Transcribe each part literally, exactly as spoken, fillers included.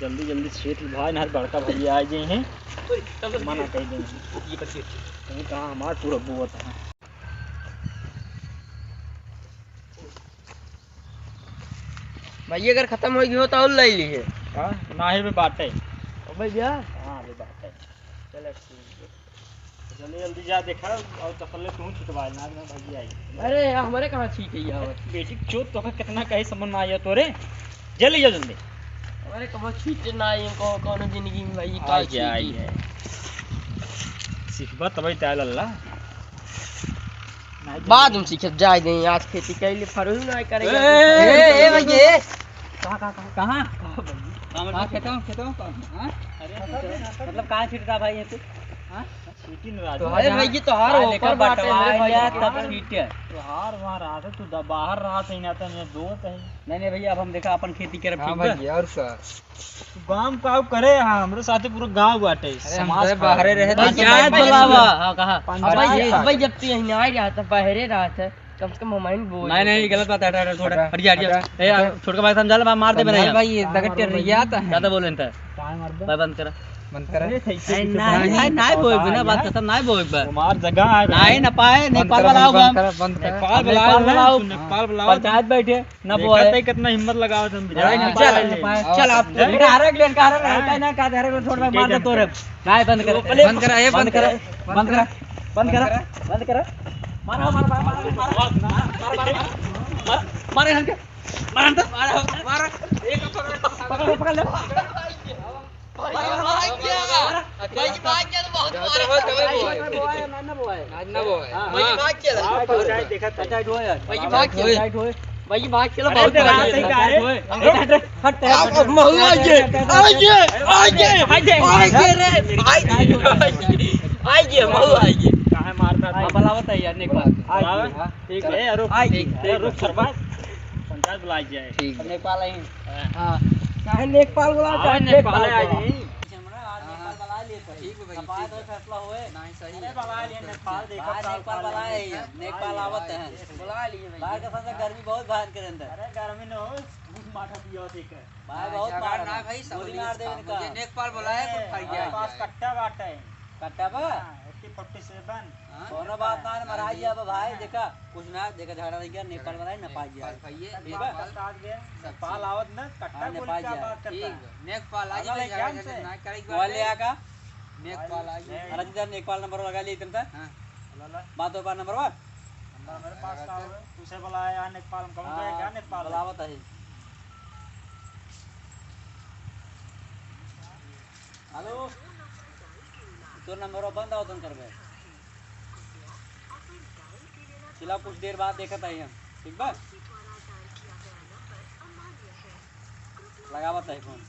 जल्दी जल्दी छीट ले भाई, ना बड़का भैया आ जाए हैं। मना कर देंगे। ये बच्चे। तू कहाँ हमार पूरा बोत है। भैया अगर खत्म हो गई हो तो और ले लीजिए। हाँ, ना ही भी बाटे। ओ भैया। हाँ, भी बाटे। चलो ठीक है। जल्दी जल्दी जा देखा और तसल्ले तू छिटवा ना, ना भैया आई। अरे यार, हमारे कहाँ छीटे यार? बेटी चोद तो का कितना कहे समझ में आया तोरे। जल्दी जा जल्दी। हमारे कहाँ छीटे ना आई को, कौन जिंदगी में भाई का आई है, आई छीटे? है। सीखबा तबे ताल अल्लाह। बाद में सीखे जाए दें, आज खेती कैले फरू ही ना करेगा। ए, ए, ए, भैया। कहाँ, कहाँ, कहाँ? कहाँ? कहाँ, खेतों, खेतों, कहाँ? हाँ? अरे, मतलब, कहाँ छिटता भाई ये तू? हाँ? छीटी न राजू। अरे भाई, ये तोहार आज ऊपर देखा बाटे, बंटवाए मेरे भाई। लिया, तब छीटे। तोहार वहाँ रहा था, तू द-, बाहर रहा था, इन्हें तो मैं दो थे। नहीं, नहीं भैया, अब हम देखा अपन खेती करब, हाँ ठीक बा? भाई, और का? तू गाँव का करे, हाँ, हमरे साथे पूरा गाँव बाटे, अरे, हम समाज तो खा बाहरे रहे। रहे, पंचायत पंचायत बुलावा। हाँ, कहा? पंचायत अब भाई, खा। अब भाई, जब तू यहीं ना रहा था, बाहरे रहा था, कम से कम हमारे बोल नहीं, नहीं, देते। गलत बात है, हटा, हटा, छोड़, हटा, हट जा, हट जा। हटा, ए यार, हटा। छोड़ के भाई समझा ले, मार दे समझा मेरे ले यहाँ। भाई, ये दगत कर रही है, आता है। ज्यादा बोले नहीं। टाइम मार दे। भाई बंद कर। बंद कर। अरे, सही, सही, नहीं, सही, नहीं, सही, नहीं, बोल बिना बात खत्म, नहीं बोल एक बार। हमार जगह है। नहीं, ना पाए, बंद नेपाल कर, बुलाओ बंद हम। कर, बंद कर। नेपाल बुलाओ, नेपाल बुलाओ। नेपाल बुलाओ। पंचायत बैठे, ना देखा बोए। तई कितना हिम्मत लगाओ तुम। हाँ, चल, चल, आप समझे? इनका हरक ले, इनका हरक ले, हाँ। हल्का ना, का हरक ले, छोड़, मैं ठीक है, मार दे तोरे। नहीं, बंद कर। बंद करा, ये बंद करा। बंद करा, बंद करा, बंद करा। मारा, मारा, मारा, मारा, मारा, मारा, मारा, मारा, मारा, मारा, मारा, मारा, मारा, मारा, एक पकड़, पकड़, पकड़ ले। भाई, भाग गया। भाई, भाग गया तो बहुत मारे। आज ना वो है। हाँ। भाई, भाग गया। आप पंचायत देखा था। भाई, भाग गया। भाई, भाग चलो, अरे, बहुत तेरा मार हाथ है, दिया। हट, हट, हट, हट। अब, अब महुआ आइए, आइए, आइए, आइए रे, आइए, आइए, महुआ आइए। काहे मारता था? हाँ, बुलावत है यार, नेपाल। बुलावे? हाँ। ठीक है, रुक। आइए। ए, रुक, सरपंच। पंचायत बुलाई जाए। ठीक है। नेपाल आई। हाँ। हाँ। चाहे लेखपाल बुलाओ, हाँ, चाहे नेपाल लेखपाल आई बुलाओ। नहीं। आज हाँ, नेपाल हाँ। बुला लिए तो। ठीक है भाई, अब आज ठीक है। फैसला होए। नहीं, सही अरे है। बुला लिए नेपाल, देखो हाँ, नेपाल बुलाए हैं, नेपाल आवत है। बुला लिए भाई। बाहर का सबसे गर्मी बहुत भयंकर अंदर। अरे गर्मी न हो, घूस माठा पियो ठीक है। बाहर हाँ, बहुत झगड़ा मार ना है। भाई, सब गोली मार दे इनका। मुझे नेपाल बुलाए, कुछ ए, खाई हमारे जाए। पास कट्टा बाटे। कट्टा बा? हाँ, एके फोर्टी सेवन। हाँ, कौनो बात ना, मराई जाबा भाई, हाँ। देखा, कुछ ना, देखा, झगड़ा नहीं किया, नेपाल वाला है, नेपाल गया। नेपाल भैया, ठीक बा? नेपाल। नेपाल आवत ना, कट्टा हाँ, बोल नेपाल क्या गया। बात करता ठीक है? बा। नेपाल आ पागल जाए, है क्या झगड़ा हमसे? ना करे के मोबाइल ले बात है। आका। नेपाल आ जाए। अरे, इधर नेपाल नंबर लगा लिए, इतने तक। हाँ। ला, ला। बात हो, बात नंबर वन। नंबर मेरे पास का है? तुझे बुलाया यार, नेपाल में, कौन हाँ, गया क्या नेपाल में? बुलावत है। हेलो, तोर नंबर बंद आवत न करबे। चला कुछ देर बाद देखत आई हम, ठीक बा? लगावत है फोन।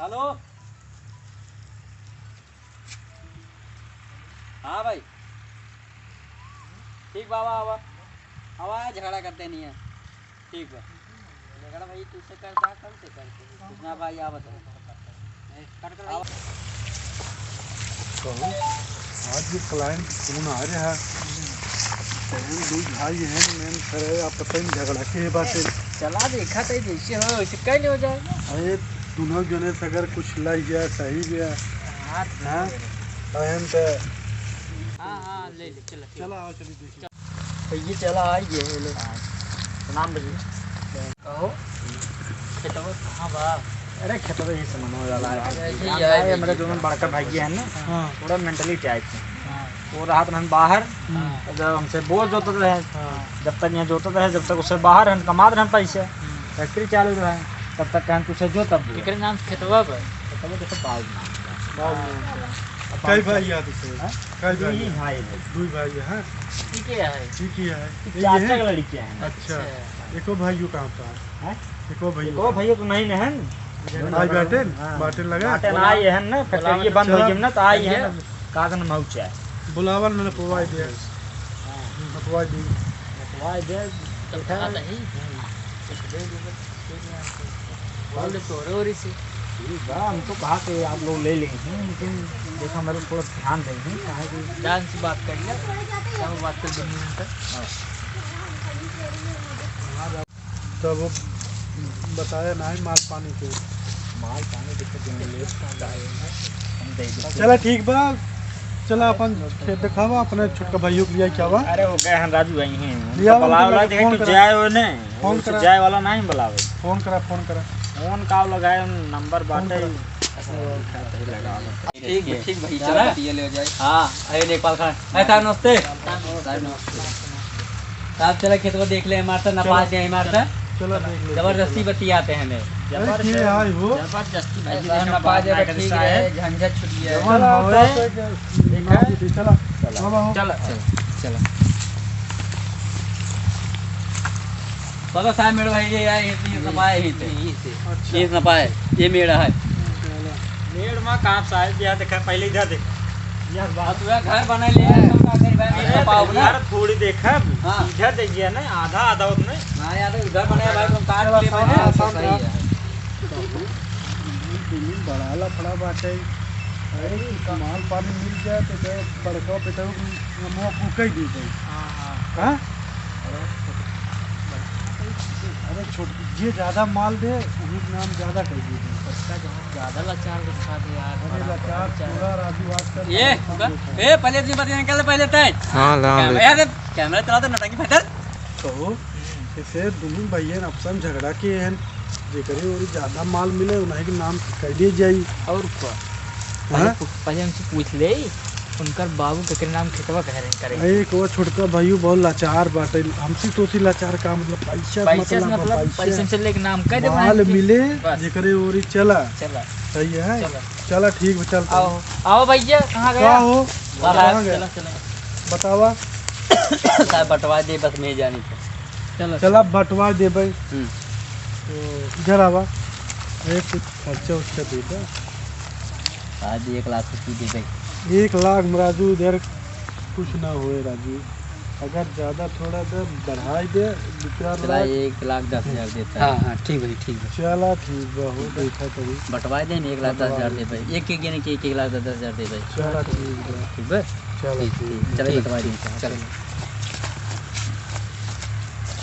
हेलो, हाँ भाई, ठीक बा, आवा, आवा, आवा, झगड़ा करते नहीं है। ठीक बा। झगड़ा भाई तू से करता, कम से करते। कुछ ना भाई, आवत है। ए, कट कर भाई। कहू, आज ये client फोन आ रहा है। बहन दू भाई हैं, मैंने करे आप पता नहीं झगड़ा के बात है। चला देखा तो जैसे हो, वैसे कहीं नहीं हो जाए। अरे, दोनों जने से अगर कुछ लाई गया, सही गया। हाँ, हाँ? बहन तो हाँ, हाँ, ले ले, चलो, चलो। चला, आओ, चलिए, देखिए। तो ये चला आई है, ये लो। हाँ। प्रणाम भैया। कहो। खेतवा कहाँ बा? अरे खेतवा यही से मनवा वाला है। अरे यही यार है, भाई, ये मेरे दोनों बड़का भाई हैं ना, हाँ। थोड़ा mentally type से। हाँ। वो रहत रहन बाहर, हाँ। जब हमसे बोर जोतत रहे, हाँ। जब तक यहाँ जोतत रहे, जब तक उसे बाहर रहन, कमात रहन पैसे, हम्म। Factory चालू रहे, तब तक कहन तुझे जो तब बोल। एकरे नाम खेतवा बा। खेतवा देखो बाबू नाम का। बाबू नाम का। अब कई बाबू भाई का। याद उसे? हाँ? कई भाई दुई याद? भाई है। दुई भाई है, हाँ? ठीक है। ठीक है। ये चाचा है? के लड़की है। अच्छा। अच्छा। एको भाई यू कहाँ पर? हैं? एको भाई एको भाई तो नहीं न हन। आई बाटेन? हाँ। बाटेन लगा? बाटेन आई हन ना, factory बंद हो गई ना, तो आई हन। का कहन मौचा। बुलावल न नपवाई दे। हाँ। नपवाई दे। नपवाई दे। तो कहा था ही। बोल दे तोरे ओरी से। ठीक बा, हम तो कहा कि आप लोग ले लेंगे, लेकिन देखा मेरे को थोड़ा ध्यान देंगे, काहे कि ध्यान से बात कर लिया, क्या वो बात कर देंगे उनका? हाँ। तब वो बताया ना है माल पानी के। माल पानी के तो दिन ले हम दे दे। चला ठीक बा, चला अपन खेत देखावा, अपने छोटका भाइयों के लिए क्या बा? अरे वो गए हैं राजू, वही हैं। लिया उनको बुलाओ, बुला ला, के देखे फोन तो करा। जाए वो नहीं, फोन उनसे करा। जाए वाला नहीं बुलावे। फोन करा, फोन करा। फोन का लगाए, नंबर फोन बाटे। करा। ठीक, ठीक भाई, चला। चला, बतिया ले जाए। हाँ, अरे लेखपाल खान। अरे साहब नमस्ते। साहब नमस्ते। साहब चला खेत को देख ले, हमारे साथ नपास चला। गया, हमारे साथ। चला देख ले। जबरदस्ती बतियाते हैं ने। अरे के आए हो? जबरदस्ती भाई, अरे साहब नपास गया, ठीक है, झंझट छूट गया। जवान चला, हो, आओ तो। चला। चला। बाबा हो। चला, चला, चला। पता साहब मेरे भाई ये यार, ये, ये नपाए ही थे। यहीं से। अच्छा। ये नपाए, ये मेरा है। मेड़ मा कहाँ साहब, यहाँ देखा, पहले इधर देखा। यह बात। अब वह घर बना लिया है, हम का करी भाई, अरे, ये पाओ ना। यार, थोड़ी देखा, हाँ। इधर देखिए ना, आधा, आधा उतने। हाँ यार, घर बनाया भाई, तुम काट चलो, लिए शाम, बने। शाम, सही शाम। है। जमीन बड़ा लफड़ा बाटे। अरे, माल पानी मिल जाए तो बड़का बेटा मुँह फूकै दी भाई। हाँ, हाँ। हाँ? अरे छोट, जे ज्यादा माल दे, उही के नाम ज्यादा कर दिए। बच्चा जहाँ ज्यादा लाचार दिखा दे यार, अरे बड़ा लाचार, बच्चा। पूरा राजू आजकल ये, परेशान बैठा है। ए, पहले जी बात निकल, पहले तय। हाँ, ला, कैमरा ले। यार, कैमरा चला दे, नटंगी बेहतर। कहो, हम्म। इसे दोनों भैया आपस में झगड़ा के हैं, जेकरे ओरी ज्यादा माल मिले, उन्हीं के नाम कह दिए जाई। और का? हाँ? पहले पू-, पहले उनसे पूछ ले, उनकर बाबू केकरे नाम खेतवा कह रहे हैं, करे। अरे, एक वो छोटका भाई बहुत लाचार बाटे, हमसे तो उसी लाचार का मतलब, पैसा पैसा से मतलब, मतलब, पैसा। पैसा से लेके नाम कह दे, माल उन्हें कि मिले, बस। जेकरे ओरी चला। चला। सही है? चला। चला, ठीक बा, चल। आओ, आओ भैया, कहाँ गया? का हो? बाहर। कहाँ गया? चला, चला। बतावा। साहब बंटवा दे, बस मैं जानी तो। चलो। चला, बंटवा दे भाई। हम्म। तो इधर आवा। अरे, कुछ खर्चा उर्चा दे दे। आज एक लाख रुपये दे दे। एक लाख में राजू, इधर कुछ ना होए राजू। अगर ज्यादा थोड़ा दे, बढ़ाई दे, दो चार चला, लाख। एक लाख दस हजार देता है। हाँ, हाँ, ठीक भाई, ठीक भाई। चला, ठीक बा, हो, देखा करी। बंटवा दे ना, एक लाख दस हजार दे भाई। एक, एक, यानी कि एक, एक लाख दस हजार दे भाई। चला, ठीक बा। ठीक बा? चला, ठीक, ठीक। ठीक। चला, ठीक, बंटवा दे। चला।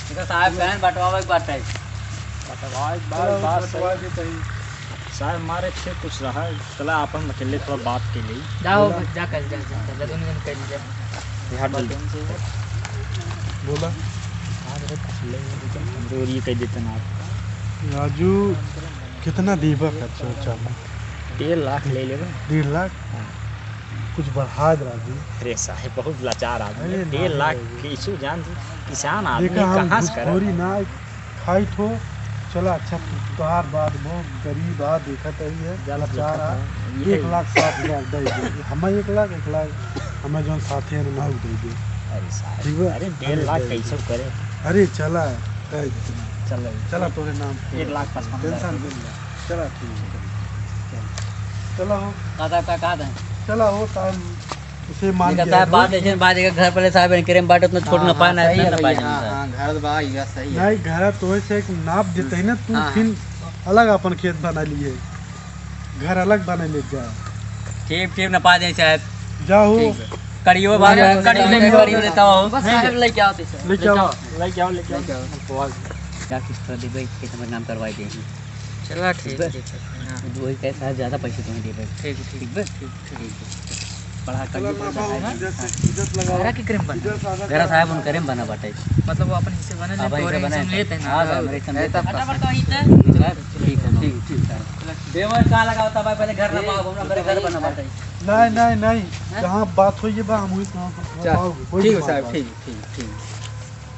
देखा साहब, कहन बंटवावे के बात है। बंटवावे के बात, चला, बात बंटवा सही। के सही। साहब, हमारे से कुछ रहा, चला, अपन अकेले थोड़ा बात के लिए। जाओ, बोला। जा कर, जा, जा, जा, दोनों जन कर लीजिए। ये हट जल्दी। बोला। हाँ, अरे, कुछ ले, लेकिन हमरे और ये कह देते ना आप। राजू, कितना देबा खर्चा उर्चा में? डेढ़ लाख ले लेबे। डेढ़ लाख? हाँ। कुछ बढ़ा दे राजू। अरे साहब, बहुत लाचार आदमी है। अरे डेढ़ लाख नहीं। कैसू जान, किसान आदमी देखा, हम कहाँ से करे? घुसखोरी ना खाइत हो, चला अच्छा, तोहार बात बहुत गरीब आ, देखत ही है, ज्यादा लाचार आ, देखत है, यही। एक लाख साठ हजार दे दे, हमें एक लाख, एक लाख, हमें जौन साथे हैं, ना दे दे। अरे साहब, ठीक बा? अरे डेढ़ लाख अरे दे दे। कैसे करे? अरे चला, दे दे। चला। चला तोरे नाम। एक लाख पचपन हजार। टेंशन मत ले। चला ठीक है। चला हो। का, का, का, का दें? चला हो, टाइम उसे मान देखा गया साहब, है। बात ऐसे बात है, घर पहले साहब इनके में बात उतना छोट हाँ, ना पाना हाँ, है, सही इतना है ना भैया, पाना हाँ, है। हाँ, घर बा, ये सही है। नहीं, घर तो ऐसे एक नाप देते हैं ना, तू हाँ, फिर हाँ। अलग अपन खेत बना लिए, घर अलग बना ले जा। ठीक, ठीक, ना पा दे साहब। जाओ। ठीक है। करियो बात, ठीक है। करियो ले, करियो लेता हो। बस साहब लेके आओ, लेके आओ। लेके आओ, लेके आओ। क्या किस्त कर दी भाई, खेत में नाम करवाई देंगे। चला, ठीक ठीक बा? ठीक है, हाँ। वही कहे, साहब, ज्यादा पैसे तुम्हें दे भाई। ठीक, ठीक। ठीक बा? ठीक, ठीक। बढ़ा कर चला, दे, ना बढ़ा पाओ, है ना? इधर से, इधर से लगाओ। घरा के करे में बना? इधर से आधा घरा साहब, उनके करे में बना बाटे। मतलब, वो अपन हिस्से बने, अब तोरे हिस्से बने। हिस्से में लेते हैं ना। हाँ, साहब, मेरे हिस्से में लेते हैं। हटा, बड़का वहीं से। ठीक है, ठीक, ठीक, साहब। चला, ठीक। देवर का लगाओ, तब पहले घर ना ये पाओ, हमरा घरे घर बना बाटे। नहीं, नहीं, नहीं। हैं? जहाँ बात होई बा, हम वही, वहाँ पर चल, पाओगे। कोई ठीक है, दिक्कत साहब, नहीं। ठीक, ठीक, ठीक।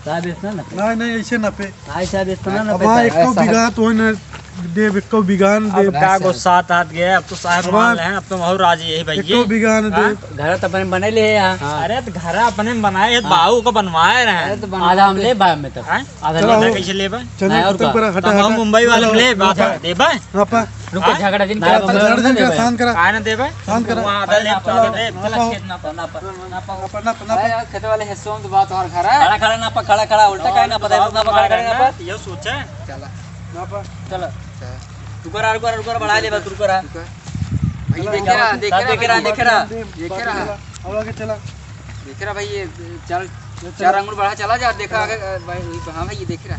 साहब, इतना ना पे। नहीं, नहीं, ऐसे ना पे। भाई साहब, इतना ना अब पे वहाँ साहब। एको ऐसा है। बीघा तो न देब, एको बीघा न अब देब। का गो साथ हाथ गए, अब तो साहब अब मान ले हैं, अब तो महू राजी यही भैया। एको बीघा न हाँ? देब। घर तो अपने बने ले हैं यहाँ। हाँ। अरे तो घर अपने में बनाए हैं, हाँ। बाऊ को बनवाए रहे हैं। अरे तो बनवा आधा हम दे। ले बा में तक। हैं? आधा चलो, ले बा। कैसे लेबा? चना नहीं, और खत्म का? करा, हटा, तब हम हटा। मुंबई वाले चलो, लेबा, हाँ, आधा पा। देबा? हाँ, पा। रुको, हाँ? झगड़ा जिन नहीं, करो, पा, तुम पा, दोनों पा, दे पा, भाई। शांत करा। काहे ना देबा? शांत करा। वो आधा लेब, तो आधा देब। चला, खेत ना पा, ना पा, ना पा। ना पा, ना पा। अरे यार, खेत वाले हिस्सों में तो बात और घर है। खड़ा, खड़ा ना पा, खड़ा, खड़ा, उल्टा काहे ना पा, ना पा, खड़ा, खड़ा ना पा। ये सोचे। चला। ना पा। चला। चला। रुको रहा, रुको रहा, रुको रहा, बढ़ा ले बस, रुको रहा। रुको। भाई, चला, देखे रहा, देखे रहा, देखे रहा। देखे रहा। अब आगे चला। देखे रहा भाई, ये चल, चला। चार आंगुर बढ़ा चला जा, देखा आगे, अ, भाई, वही पे, हाँ भाई, ये देखे रहा।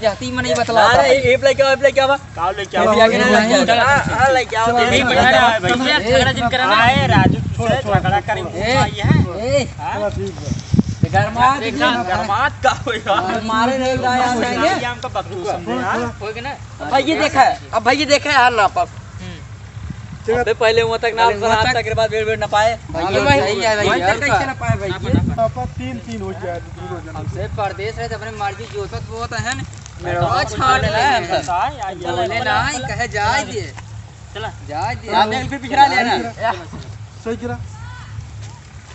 जहती में नहीं बतला अरे, पाए। ये, ये लेके आओ, ये लेके आओ। का लेके आओ? ये लेके आओ। हाँ, हाँ, लेके आओ। चलो, ये चलो। बैठा रहा है भाई। तुम यार झगड़ा जिन करना। आए राजू, तुझसे झगड़ा करेंगे। ए, ये है? ए। हाँ? चलो, ठीक है। ये गरमात देखा, गरमात का हो यार? मारे नहीं रहा यार, ये हमको बकरूस समझे यार। हो गया ना? अब भाई ये देखा है, अब भाई ये देखा है यार नापब। हम्म। चल। अबे पहले वहाँ तक नाप पहले वहाँ बना, तक। तक के बाद बेर बेर ना पाए। भाई, हाँ, ये भाई, सही है भाई, वहाँ यार तक कैसे का। ना पाए भाई? नापा, नापा, नापा। तीन, तीन हो जाए, तीन हो जाए। हमसे परदेस रहे तो अपने मर्जी जोतत बोत है ना। मेरा छाड़ ले। बोले ना, कहे जाए दिए। चला। जाए दिए। आप देख फिर पिछड़ा ले ना। सही करा।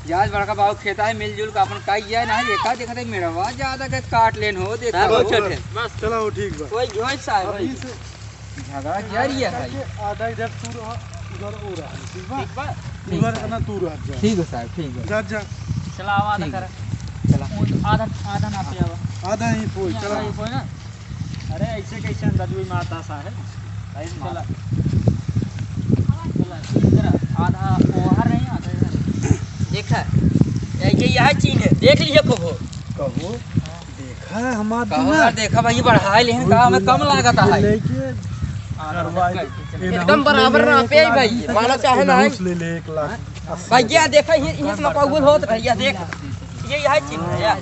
जाज बड़का बाबू खेता है, मिलजुल के अपन काई जाए ना, एका देखत है मेड़वा ज्यादा के काट लेन हो, देखा हाँ, हो। बहुत छोटे। बस। चला, वो ठीक बा। कोई घोष साहब, अब भाई। इस झगड़ा जरिया है। करके आधा इधर तू रहा, उधर वो रहा, ठीक बा? ठीक बा? ठीक उधर बा। ना तू रह जा। ठीक है साहब, ठीक है। जा, जा। चला, आवा आधा ठीक कर। है। चला। वो आधा, आधा ना पे आवा। आधा ही कोई, यहाँ चला। आधा ही कोई ना। अरे, ऐसे कैसे अंदाज हुई माता साहब? भाई, चला। माता। चला, इधर आधा ओहर नहीं, आधा इधर। देखा, ये, ये यह चीन है, देख लिया कबो। कबो? हाँ। देखा है हमार कहो दिमाग। यार, देखा भाई, बढ़ाए लेकिन वो का हमें दू कम लाख लागत रुपये है। लेके हाँ, करवाए हाँ, दे। हाँ। ये एकदम ना बराबर ना पे भाई, मानो चाहे ना। ले ले एक लाख हाँ? अस्सी भैया, हजार। देखा, ये, ये इतना पागल होत भैया, देख। ये यही चीज है यार।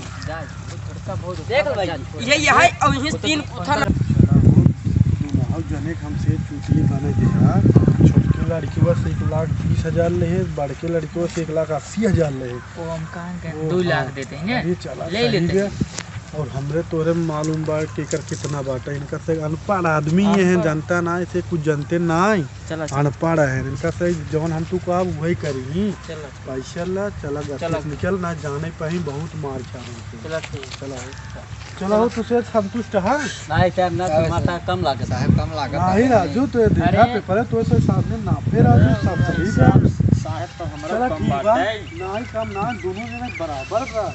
देख लो भाई, ये, ये है और ये तीन पत्थर। दुनहु जने के हमसे चुटकी बने दे यार। छोटकी लड़की बस एक लाख बीस हजार ले है, बड़के लड़की बस एक लाख अस्सी हजार ले है। वो हम कहाँ के वो दो लाख हाँ, देते हैं, अरे चला, ले सही लेते है। हैं। और हमरे तोरे मालूम बा कि एकर कितना बाटे, इनका से अनपढ़ आदमी ये हैं, अनपढ़। जनता ना, इसे कुछ जनते ना है। चला, चला। अनपढ़ है, इनका से जौन हम तू कहा वही करी। चला। पैसा ला, चला, चला। गलती से निकल ना, जाने पे ही बहुत मार खा रहे हैं। चला, ठीक। चला हो। चला हो, तो से संतुष्ट है? नहीं, साहब, ना, बस। तुम्हारा कम लागत है। साहब, कम लागत नहीं, है। राजू, तो ये देखा अरे। पेपर है, तो से सामने नापे, राजू, सब सही है। साहब, साहब, तो हमारा चला, कम ठीक बात बा। है। नहीं, कम ना, दोनों जने बराबर बा।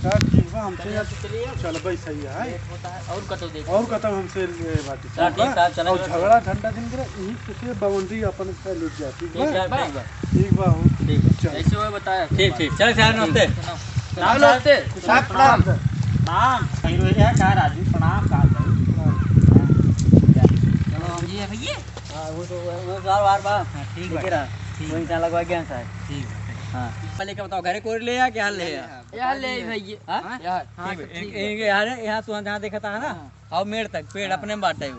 चला, ठीक बा, हमसे चलिए, चलिए। चल भाई, सही है। लेट होता है, और कतो देखो। और कतो हमसे ले बाटी, चला, ठीक ठीक बा? साहब, चला, और चला। झगड़ा झंडा दिन करे, यही से बाउंड्री अपन कर ले जा, ठीक ठीक बा? है, ठीक बा। ठीक बा, हो। ठीक बा। चल। ऐसे हुआ बताया। ठीक, ठीक। चल, साहब, नमस्ते। प्रणाम, नमस्ते। साहब, प्रणाम। प्रणाम। कहीं रोई रहे का राजू? प्रणाम, का भाई? प्रणाम। चलो, हम ये है भैया। हाँ, वो तो, वो, वो बार, बार, बार। हाँ, ठीक लेके बा। रहा। ठीक वही बा। से लगवा गया साहब। ठीक बा। हाँ। पहले क्या बताओ, घरे कोर ले या क्या ले या? यहाँ ले भैया। हाँ? हाँ? यहाँ, ठीक बा। ठीक बा। इनके यहाँ, यहाँ तू जहाँ देखता है ना, हाँ। और मेड़ तक पेड़ हाँ। अपने में बांटे हो।